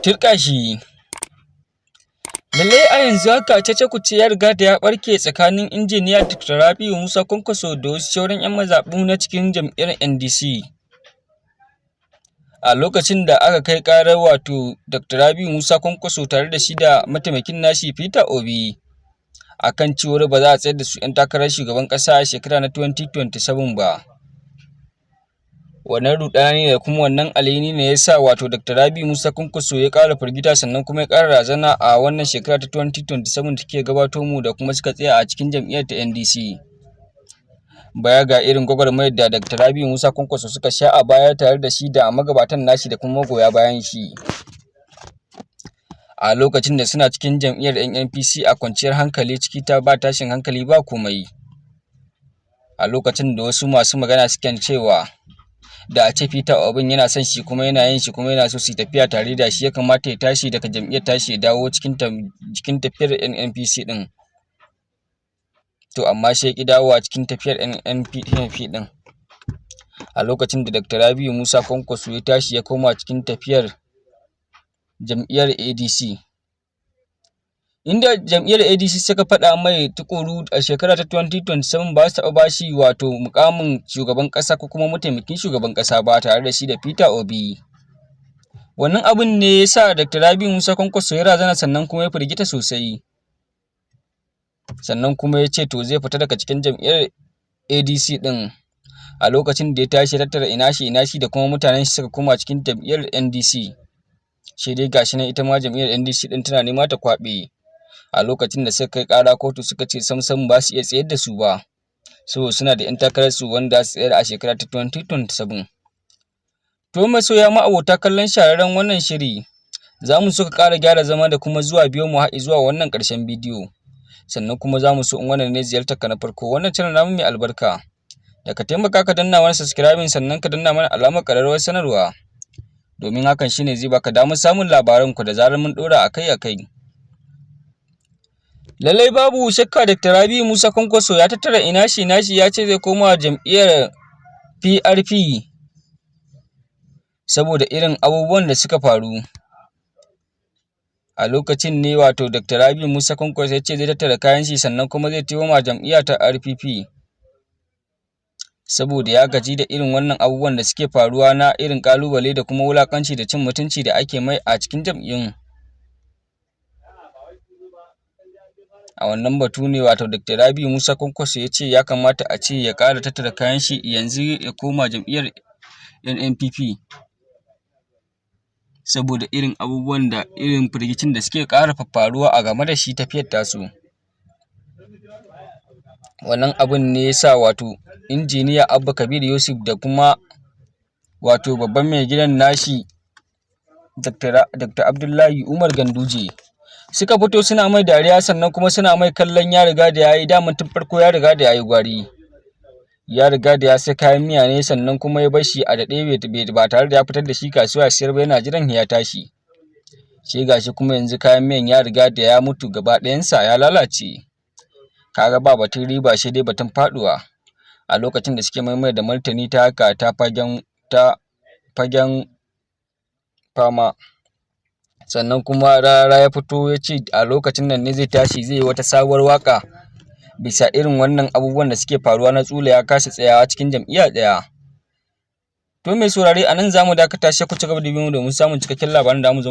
Turƙashi! Lallai a yanzu haka cece-kuce ya riga da ya ɓarke tsakanin Injiniya Dr. Rabi'u Musa Kwankwaso da wasu sauran 'yan mazaɓu na cikin jam'iyyar NDC. A lokacin da aka kai ƙarar wato Dr. Rabi'u Musa Kwankwaso tare da shi da mataimakin nashi Peter Obi, a kan cewar ba za a tsayar da su 'yan takarar shugaban ƙasa a shekara na 2027 ba. Wannan ruɗani da kuma wannan alhini ne ya sa wato Dr. Rabi'u Musa Kwankwaso ya ƙara firgita, sannan kuma ya ƙara razana a wannan shekara ta 2027 take gabato mu da kuma suka tsaya a cikin jam'iyyar ta NDC. Baya ga irin gwagwarmayar da Dr. Rabi'u Musa Kwankwaso suka sha a baya tare da shi da magabatan nashi da kuma magoya bayan shi. A lokacin da suna cikin jam'iyyar NNPC a kwanciyar hankali, ciki ta ba tashin hankali ba komai. A lokacin da wasu masu magana suke cewa da a ce Peter Obin yana son shi kuma yana yin shi kuma yana so su yi tafiya tare da shi, ya kamata ya tashi daga jam'iyyar tashi ya dawo cikin tafiyar NNPC ɗin. To amma sai ya ƙi dawowa cikin tafiyar NNPP ɗin. A lokacin da Dr. Rabi'u Musa Kwankwaso ya tashi ya koma cikin tafiyar jam'iyyar ADC. Inda jam'iyyar ADC suka faɗa mai tuƙuru a shekara ta 2027 ba su taɓa ba shi wato muƙamin shugaban ƙasa ko kuma mataimakin shugaban ƙasa ba tare da shi da Peter Obi. Wannan abun ne ya sa Dr. Rabi'u Musa Kwankwaso ya razana, sannan kuma ya firgita sosai. Sannan kuma ya ce to zai fita daga cikin jam'iyyar ADC ɗin. A lokacin da ya tashi ya tattara ina shi ina shi da kuma mutanen shi suka koma cikin jam'iyyar NDC. Sai dai ga shi nan ita ma jam'iyyar NDC ɗin tana nema ta kwaɓe. A lokacin da suka kai ƙara kotu, suka ce sam sam ba su iya tsayar da su ba, saboda suna da 'yan takararsu wanda za su tsayar a shekara ta 2027. To masoya, ma'abota kallon shahararren wannan shiri, za mu so ka ƙara gyara zama da kuma zuwa biyo mu har zuwa wannan ƙarshen bidiyo. Sannan kuma za mu so in wannan ne ziyartar ka na farko wannan channel namu mai albarka, da ka taimaka ka danna mana subscribing, sannan ka danna mana alamar ƙararrawar sanarwa. Domin hakan shine zai baka damar samun labaran ku da zarar mun ɗora akai-akai. Lallai babu shakka Dr. Rabi'u Musa Kwankwaso ya tattara ina shi ina shi, ya ce zai koma jam'iyyar PRP saboda irin abubuwan da suka faru. A lokacin ne wato Dr. Rabi'u Musa Kwankwaso ya ce zai tattara kayan shi, sannan kuma zai koma jam'iyya ta RPP. Saboda ya gaji da irin wannan abubuwan da suke faruwa na irin ƙalubale da kuma wulaƙanci da cin mutunci da ake mai a cikin jam'iyyun. A wannan batu ne wato Dr. Rabi'u Musa Kwankwaso ya ce ya kamata a ce ya ƙara tattara kayan shi yanzu ya koma jam'iyyar NNPP. Saboda irin abubuwan da irin firgicin da suke ƙara faffaruwa a game da shi tafiyar tasu. Wannan abun ne ya sa wato Injiniya Abba Kabir Yusuf da kuma wato babban mai gidan nashi Dr. Abdullahi Umar Ganduje suka fito suna mai dariya, sannan kuma suna mai kallon ya riga da ya yi daman tun farko ya riga da ya yi gwari. Ya riga da ya sai kayan miya ne, sannan kuma ya bar shi a daɗe ba tare da ya fitar da shi kasuwa ya siyar ba, yana jiran ya tashi. Sai ga shi kuma yanzu kayan miyan ya riga da ya mutu gaba ɗayansa, ya lalace. Ka ga ba batun riba, sai dai batun faɗuwa. A lokacin da suke mayar da martani ta haka ta fagen fama. Sannan kuma Rarara ya fito ya ce a lokacin nan ne zai tashi zai yi wata sabuwar waƙa bisa irin wannan abubuwan da suke faruwa na tsula ya kasa tsayawa cikin jam'iyya ɗaya. To mai saurare, a nan za mu dakata, sai ku ci gaba da biyo mu domin samun cikakken labaran da mu zo muku.